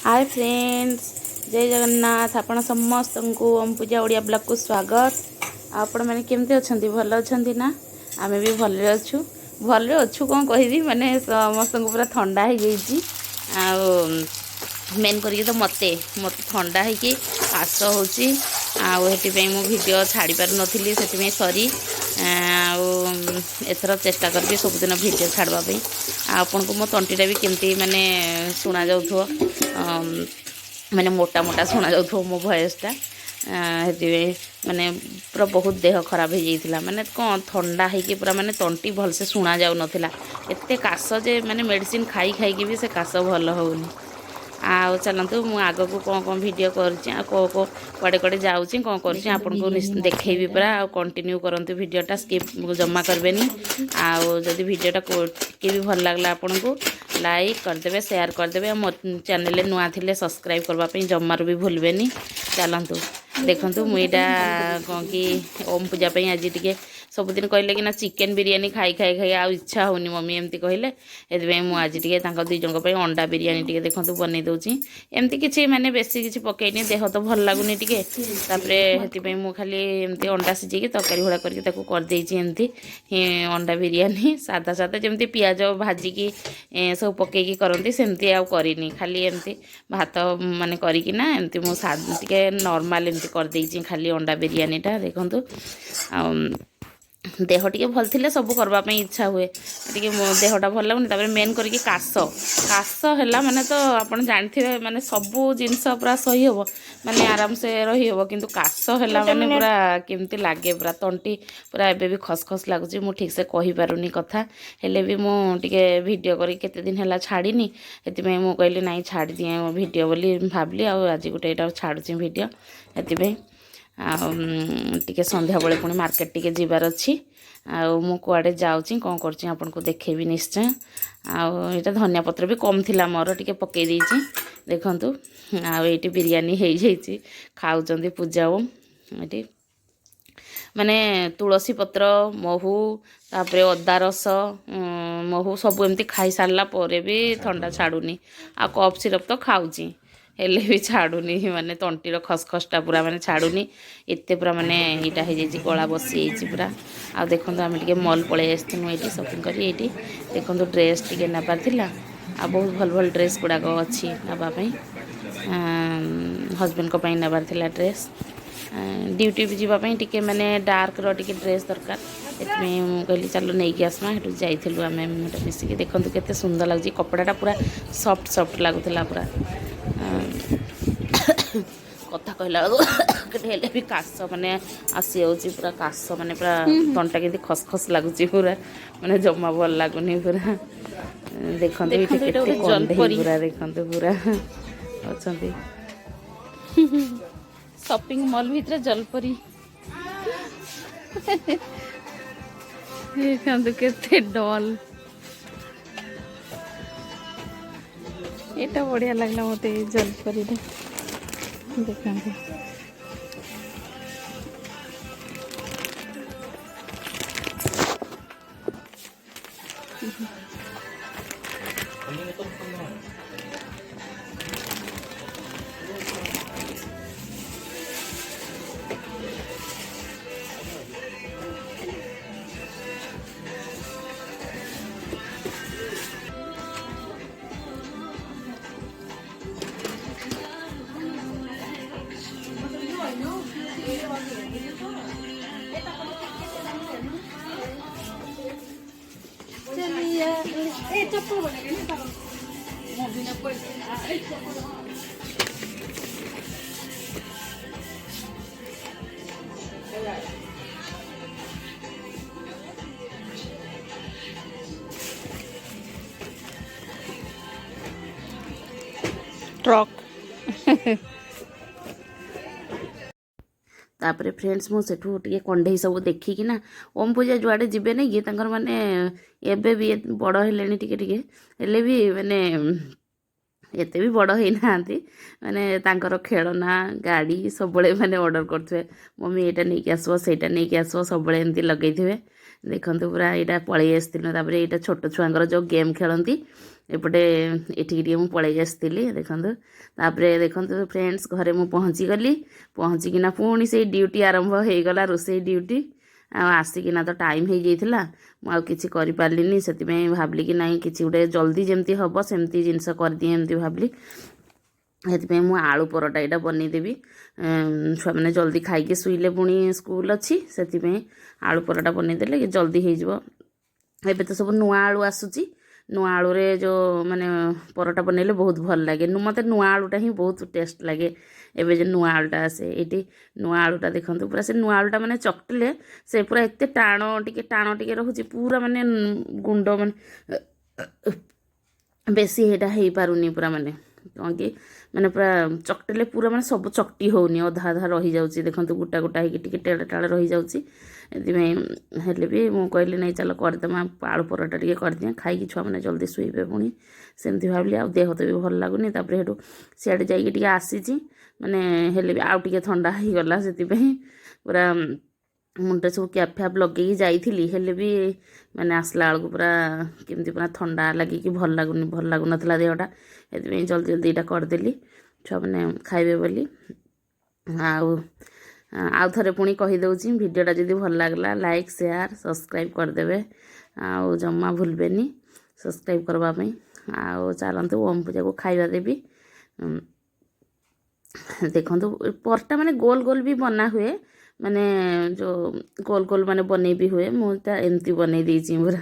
ହାଏ friends, ଜୟ ଜଗନ୍ନାଥ। ଆପଣ ସମସ୍ତଙ୍କୁ ଓମ୍ ପୂଜା ଓଡ଼ିଆ ବ୍ଲଗ୍କୁ ସ୍ୱାଗତ। ଆଉ ଆପଣମାନେ କେମିତି ଅଛନ୍ତି? ଭଲ ଅଛନ୍ତି ନା? ଆମେ ବି ଭଲରେ ଅଛୁ। ଭଲରେ ଅଛୁ କ'ଣ କହିବି, ମାନେ ସମସ୍ତଙ୍କୁ ପୁରା ଥଣ୍ଡା ହେଇଯାଇଛି। ଆଉ ମେନ୍ କରିକି ତ ମୋତେ ମୋତେ ଥଣ୍ଡା ହେଇକି କାଶ ହେଉଛି। ଆଉ ସେଥିପାଇଁ ମୁଁ ଭିଡ଼ିଓ ଛାଡ଼ି ପାରୁନଥିଲି, ସେଥିପାଇଁ ସରି। ଆଉ ଏଥର ଚେଷ୍ଟା କରିବି ସବୁଦିନ ଭିଡ଼ିଓ ଛାଡ଼ିବା ପାଇଁ। ଆଉ ଆପଣଙ୍କୁ ମୋ ତଣ୍ଟିଟା ବି କେମିତି ମାନେ ଶୁଣାଯାଉଥିବ, ମାନେ ମୋଟା ମୋଟା ଶୁଣାଯାଉଥିବ ମୋ ଭଏସ୍ଟା। ସେଥିପାଇଁ ମାନେ ପୁରା ବହୁତ ଦେହ ଖରାପ ହେଇଯାଇଥିଲା। ମାନେ କ'ଣ ଥଣ୍ଡା ହେଇକି ପୁରା ମାନେ ତଣ୍ଟି ଭଲସେ ଶୁଣା ଯାଉନଥିଲା। ଏତେ କାଶ ଯେ ମାନେ ମେଡ଼ିସିନ ଖାଇ ଖାଇକି ବି ସେ କାଶ ଭଲ ହେଉନି। ଆଉ ଚାଲନ୍ତୁ, ମୁଁ ଆଗକୁ କ'ଣ କ'ଣ ଭିଡ଼ିଓ କରୁଛି ଆଉ କେଉଁ କେଉଁ କୁଆଡ଼େ କୁଆଡ଼େ ଯାଉଛି, କ'ଣ କରୁଛି, ଦେଖନ୍ତୁ ଆପଣଙ୍କୁ ବିରିୟାନୀ ଦେଖେଇବି ମସଲାଟା ପୁରା। ଆଉ କଣ୍ଟିନ୍ୟୁ କରନ୍ତୁ ଭିଡ଼ିଓଟା, ସ୍କିପ୍ ଜମା କରିବେନି। ଆଉ ଯଦି ଭିଡ଼ିଓଟା ଟିକେ ବି ଭଲ ଲାଗିଲା ଆପଣଙ୍କୁ, ଲାଇକ୍ କରିଦେବେ, ସେୟାର କରିଦେବେ। ଆଉ ମୋ ଚ୍ୟାନେଲରେ ନୂଆ ଥିଲେ ସବସ୍କ୍ରାଇବ୍ କରିବା ପାଇଁ ଜମାରୁ ବି ଭୁଲିବେନି। ଚାଲନ୍ତୁ ଦେଖନ୍ତୁ, ମୁଁ ଏଇଟା କ'ଣ କି ଓମ୍ ପୂଜା ପାଇଁ ଆଜି ଟିକେ ସବୁଦିନ କହିଲେ କି ନା ଚିକେନ୍ ବିରିୟାନୀ ଖାଇ ଖାଇ ଖାଇ ଆଉ ଇଚ୍ଛା ହେଉନି ମମି, ଏମିତି କହିଲେ। ସେଥିପାଇଁ ମୁଁ ଆଜି ଟିକେ ତାଙ୍କ ଦୁଇ ଜଣଙ୍କ ପାଇଁ ଅଣ୍ଡା ବିରିୟାନୀ ଟିକେ ଦେଖନ୍ତୁ ବନେଇ ଦେଉଛି। ଏମିତି କିଛି ମାନେ ବେଶୀ କିଛି ପକେଇନି, ଦେହ ତ ଭଲ ଲାଗୁନି ଟିକେ। ତାପରେ ସେଥିପାଇଁ ମୁଁ ଖାଲି ଏମିତି ଅଣ୍ଡା ସିଝେଇକି ତରକାରୀ ଭଳିଆ କରିକି ତାକୁ କରିଦେଇଛି ଏମିତି ଅଣ୍ଡା ବିରିୟାନୀ। ସାଧା ସାଧା ଯେମିତି ପିଆଜ ଭାଜିକି ସବୁ ପକେଇକି କରନ୍ତି ସେମିତି ଆଉ କରିନି। ଖାଲି ଏମିତି ଭାତ ମାନେ କରିକିନା ଏମିତି ମୁଁ ଟିକେ ନର୍ମାଲ୍ ଏମିତି କରିଦେଇଛି ଖାଲି ଅଣ୍ଡା ବିରିୟାନୀଟା। ଦେଖନ୍ତୁ, ଆଉ ଦେହ ଟିକେ ଭଲ ଥିଲେ ସବୁ କରିବା ପାଇଁ ଇଚ୍ଛା ହୁଏ। ଟିକେ ମୋ ଦେହଟା ଭଲ ଲାଗୁନି। ତାପରେ ମେନ୍ କରିକି କାଶ, କାଶ ହେଲା ମାନେ ତ ଆପଣ ଜାଣିଥିବେ, ମାନେ ସବୁ ଜିନିଷ ପୁରା ସହି ହେବ, ମାନେ ଆରାମସେ ରହିହେବ। କିନ୍ତୁ କାଶ ହେଲା ଗୋଟେ ମାନେ ମିନିଟ୍। ପୁରା କେମିତି ଲାଗେ, ପୁରା ତଣ୍ଟି ପୁରା ଏବେ ବି ଖସ ଖସ ଲାଗୁଛି। ମୁଁ ଠିକ୍ସେ କହିପାରୁନି କଥା। ହେଲେ ବି ମୁଁ ଟିକେ ଭିଡ଼ିଓ କରିକି କେତେ ଦିନ ହେଲା ଛାଡ଼ିନି, ସେଥିପାଇଁ ମୁଁ କହିଲି ନାଇଁ ଛାଡ଼ିଦିଏ ଭିଡ଼ିଓ ବୋଲି ଭାବିଲି। ଆଉ ଆଜି ଗୋଟେ ଏଇଟା ଛାଡ଼ୁଛି ଭିଡ଼ିଓ ସେଥିପାଇଁ। ଆଉ ଟିକେ ସନ୍ଧ୍ୟାବେଳେ ପୁଣି ମାର୍କେଟ ଟିକେ ଯିବାର ଅଛି। ଆଉ ମୁଁ କୁଆଡ଼େ ଯାଉଛି, କ'ଣ କରୁଛି ଆପଣଙ୍କୁ ଦେଖେଇବି ନିଶ୍ଚୟ। ଆଉ ଏଇଟା ଧନିଆ ପତ୍ର ବି କମ୍ ଥିଲା ମୋର, ଟିକେ ପକେଇ ଦେଇଛି ଦେଖନ୍ତୁ। ଆଉ ଏଇଠି ବିରିୟାନୀ ହେଇଯାଇଛି, ଖାଉଛନ୍ତି ପୂଜା ଓମ୍। ଏଇଠି ମାନେ ତୁଳସୀ ପତ୍ର, ମହୁ, ତାପରେ ଅଦା ରସ, ମହୁ ସବୁ ଏମିତି ଖାଇସାରିଲା ପରେ ବି ଥଣ୍ଡା ଛାଡ଼ୁନି। ଆଉ କଫ୍ ସିରପ୍ ତ ଖାଉଛି, ହେଲେ ବି ଛାଡ଼ୁନି। ମାନେ ତଣ୍ଟିର ଖସଖସଟା ପୁରା ମାନେ ଛାଡ଼ୁନି ଏତେ, ପୁରା ମାନେ ଏଇଟା ହେଇଯାଇଛି, ଗଳା ବସିଯାଇଛି ପୁରା। ଆଉ ଦେଖନ୍ତୁ, ଆମେ ଟିକେ ମଲ୍ ପଳେଇ ଆସିଥିଲୁ ଏଇଠି ସପିଂ କରି। ଏଇଠି ଦେଖନ୍ତୁ, ଡ୍ରେସ୍ ଟିକେ ନେବାର ଥିଲା। ଆଉ ବହୁତ ଭଲ ଭଲ ଡ୍ରେସ୍ ଗୁଡ଼ାକ ଅଛି ନେବା ପାଇଁ। ହଜବେଣ୍ଡଙ୍କ ପାଇଁ ନେବାର ଥିଲା ଡ୍ରେସ୍, ଡ୍ୟୁଟି ବି ଯିବା ପାଇଁ ଟିକେ ମାନେ ଡାର୍କର ଟିକେ ଡ୍ରେସ୍ ଦରକାର। ସେଥିପାଇଁ ମୁଁ କହିଲି ଚାଲ ନେଇକି ଆସମା। ସେଠୁ ଯାଇଥିଲୁ ଆମେ ଗୋଟେ ମିଶିକି। ଦେଖନ୍ତୁ କେତେ ସୁନ୍ଦର ଲାଗୁଛି କପଡ଼ାଟା, ପୁରା ସଫ୍ଟ ସଫ୍ଟ ଲାଗୁଥିଲା ପୁରା। କଥା କହିଲା ବେଳକୁ କେତେ ହେଲେ ବି କାଶ ମାନେ ଆସିଯାଉଛି ପୁରା। କାଶ ମାନେ ପୁରା ତଣ୍ଟା କେମିତି ଖସ ଖସ ଲାଗୁଛି ପୁରା, ମାନେ ଜମା ଭଲ ଲାଗୁନି ପୁରା। ଦେଖନ୍ତୁ ଏଇଠି ଦେଖନ୍ତୁ, ଏଇଟା କେତେ ଗୋଟେ କଣ୍ଢେଇ ଜଲପରି। ପୁରା ଦେଖନ୍ତୁ ପୁରା ଅଛନ୍ତି। ସପିଂ ମଲ୍ ଭିତରେ ଜଲପରି। ଦେଖନ୍ତୁ କେତେ ଡଲ୍। ଏଇଟା ବଢିଆ ଲାଗିଲା ମତେ, ଏଇ ଜଲପରିଟା ଦେଖନ୍ତୁ। ଟ୍ରକ୍। ତାପରେ ଫ୍ରେଣ୍ଡସ୍, ମୁଁ ସେଠୁ ଟିକେ କଣ୍ଢେଇ ସବୁ ଦେଖିକିନା, ଓମ୍ ପୂଜା ଯୁଆଡ଼େ ଯିବେ ନାଇଁ କି ତାଙ୍କର ମାନେ ଏବେ ବି ବଡ଼ ହେଲେଣି ଟିକେ ଟିକେ, ହେଲେ ବି ମାନେ ଏତେ ବି ବଡ଼ ହେଇନାହାନ୍ତି, ମାନେ ତାଙ୍କର ଖେଳନା ଗାଡ଼ି ସବୁବେଳେ ମାନେ ଅର୍ଡ଼ର କରୁଥିବେ, ମମି ଏଇଟା ନେଇକି ଆସିବ, ସେଇଟା ନେଇକି ଆସିବ, ସବୁବେଳେ ଏମିତି ଲଗେଇଥିବେ। ଦେଖନ୍ତୁ, ପୁରା ଏଇଟା ପଳେଇ ଆସିଥିଲୁ। ତାପରେ ଏଇଟା ଛୋଟ ଛୁଆଙ୍କର ଯେଉଁ ଗେମ୍ ଖେଳନ୍ତି, ଏପଟେ ଏଠିକି ଟିକେ ମୁଁ ପଳେଇ ଆସିଥିଲି। ଦେଖନ୍ତୁ, ତାପରେ ଦେଖନ୍ତୁ ଫ୍ରେଣ୍ଡସ୍, ଘରେ ମୁଁ ପହଞ୍ଚିଗଲି। ପହଞ୍ଚିକିନା ପୁଣି ସେଇ ଡ୍ୟୁଟି ଆରମ୍ଭ ହେଇଗଲା, ରୋଷେଇ ଡ୍ୟୁଟି। ଆଉ ଆସିକିନା ତ ଟାଇମ୍ ହେଇଯାଇଥିଲା, ମୁଁ ଆଉ କିଛି କରିପାରିଲିନି। ସେଥିପାଇଁ ଭାବିଲି କି ନାଇଁ, କିଛି ଗୋଟେ ଜଲ୍ଦି ଯେମିତି ହେବ ସେମିତି ଜିନିଷ କରିଦିଏ, ଏମିତି ଭାବିଲି। ସେଥିପାଇଁ ମୁଁ ଆଳୁ ପରଟା ଏଇଟା ବନେଇଦେବି। ଛୁଆମାନେ ଜଲ୍ଦି ଖାଇକି ଶୋଇଲେ ପୁଣି ସ୍କୁଲ ଅଛି। ସେଥିପାଇଁ ଆଳୁ ପରଟା ବନେଇଦେଲେ ଜଲ୍ଦି ହେଇଯିବ। ଏବେ ତ ସବୁ ନୂଆ ଆଳୁ ଆସୁଛି। ନୂଆ ଆଳୁରେ ଯେଉଁ ମାନେ ପରଟା ବନେଇଲେ ବହୁତ ଭଲ ଲାଗେ। ମୋତେ ନୂଆ ଆଳୁଟା ହିଁ ବହୁତ ଟେଷ୍ଟ ଲାଗେ। ଏବେ ଯେଉଁ ନୂଆ ଆଳୁଟା ଆସେ, ଏଇଠି ନୂଆ ଆଳୁଟା ଦେଖନ୍ତୁ ପୁରା। ସେ ନୂଆ ଆଳୁଟା ମାନେ ଚକଟିଲେ ସେ ପୁରା ଏତେ ଟାଣ, ଟିକେ ଟାଣ ଟିକେ ରହୁଛି ପୁରା, ମାନେ ଗୁଣ୍ଡ ମାନେ ବେଶୀ ସେଇଟା ହେଇପାରୁନି ପୁରା। ମାନେ କ'ଣ କି, ମାନେ ପୁରା ଚକଟିଲେ ପୁରା ମାନେ ସବୁ ଚକଟି ହେଉନି, ଅଧା ଅଧା ରହିଯାଉଛି। ଦେଖନ୍ତୁ, ଗୋଟା ଗୋଟା ହେଇକି ଟିକେ ଟେଳ ଟାଳ ରହିଯାଉଛି। ଏଥିପାଇଁ ହେଲେ ବି ମୁଁ କହିଲି, ନାଇଁ, ଚାଲ କରିଦେମା, ଆଳୁ ପରଟା ଟିକେ କରିଦିଏ, ଖାଇକି ଛୁଆମାନେ ଜଲ୍ଦି ଶୋଇବେ ପୁଣି, ସେମିତି ଭାବିଲି। ଆଉ ଦେହ ତ ବି ଭଲ ଲାଗୁନି। ତାପରେ ସେଠୁ ସିଆଡ଼େ ଯାଇକି ଟିକେ ଆସିଛି, ମାନେ ହେଲେ ବି ଆଉ ଟିକେ ଥଣ୍ଡା ହେଇଗଲା। ସେଥିପାଇଁ ପୁରା ମୁଣ୍ଡରେ ସବୁ କ୍ୟାପ୍ ଫ୍ୟାପ୍ ଲଗେଇକି ଯାଇଥିଲି, ହେଲେ ବି ମାନେ ଆସିଲା ବେଳକୁ ପୁରା କେମିତି ପୁରା ଥଣ୍ଡା ଲାଗିକି ଭଲ ଲାଗୁନି, ଭଲ ଲାଗୁନଥିଲା ଦେହଟା। ସେଥିପାଇଁ ଜଲ୍ଦି ଜଲ୍ଦି ଏଇଟା କରିଦେଲି ଛୁଆମାନେ ଖାଇବେ ବୋଲି। ଆଉ ଆଉ ଥରେ ପୁଣି କହିଦେଉଛି, ଭିଡ଼ିଓଟା ଯଦି ଭଲ ଲାଗିଲା, ଲାଇକ୍, ସେୟାର, ସବସ୍କ୍ରାଇବ୍ କରିଦେବେ। ଆଉ ଜମା ଭୁଲବେନି ସବସ୍କ୍ରାଇବ୍ କରିବା ପାଇଁ। ଆଉ ଚାଲନ୍ତୁ, ଓମ୍ ପୂଜାକୁ ଖାଇବା ଦେବି। ଦେଖନ୍ତୁ, ପରଟା ମାନେ ଗୋଲ ଗୋଲ ବି ବନା ହୁଏ, ମାନେ ଯେଉଁ ଗୋଲ ଗୋଲ ମାନେ ବନେଇ ବି ହୁଏ। ମୁଁ ତା ଏମିତି ବନେଇ ଦେଇଛି ପୁରା।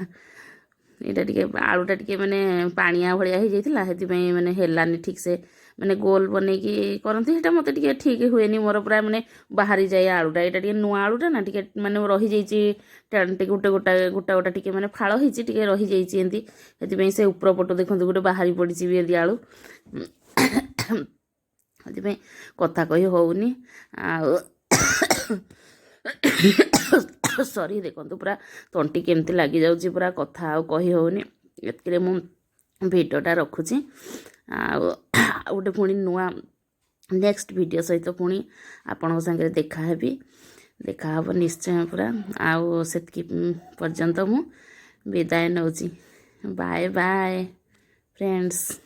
ଏଇଟା ଟିକେ ଆଳୁଟା ଟିକେ ମାନେ ପାଣିଆ ଭଳିଆ ହେଇଯାଇଥିଲା, ସେଥିପାଇଁ ମାନେ ହେଲାନି ଠିକ୍ ସେ। ମାନେ ଗୋଲ ବନେଇକି କରନ୍ତି, ସେଇଟା ମୋତେ ଟିକେ ଠିକ୍ ହୁଏନି। ମୋର ପୁରା ମାନେ ବାହାରି ଯାଏ ଆଳୁଟା। ଏଇଟା ଟିକେ ନୂଆ ଆଳୁଟା ନା, ଟିକେ ମାନେ ରହିଯାଇଛି ଟିକେ ଗୋଟେ ଗୋଟା ଗୋଟା ଗୋଟା ଟିକେ ମାନେ ଫାଳ ହେଇଛି, ଟିକେ ରହିଯାଇଛି ଏମିତି। ସେଥିପାଇଁ ସେ ଉପର ପଟୁ ଦେଖନ୍ତୁ ଗୋଟେ ବାହାରି ପଡ଼ିଛି ବି ଏମିତି ଆଳୁ। ସେଥିପାଇଁ କଥା କହି ହେଉନି ଆଉ ସରି। ଦେଖନ୍ତୁ, ପୁରା ତଣ୍ଟି କେମିତି ଲାଗିଯାଉଛି, ପୁରା କଥା ଆଉ କହି ହେଉନି। ଏତିକିରେ ମୁଁ ଭିଡ଼ିଓଟା ରଖୁଛି। ଆଉ ଆଉ ଗୋଟେ ପୁଣି ନୂଆ ନେକ୍ସଟ ଭିଡ଼ିଓ ସହିତ ପୁଣି ଆପଣଙ୍କ ସାଙ୍ଗରେ ଦେଖା ହେବି, ଦେଖା ହେବ ନିଶ୍ଚୟ ପୁରା। ଆଉ ସେତିକି ପର୍ଯ୍ୟନ୍ତ ମୁଁ ବିଦାୟ ନେଉଛି। Bye bye friends.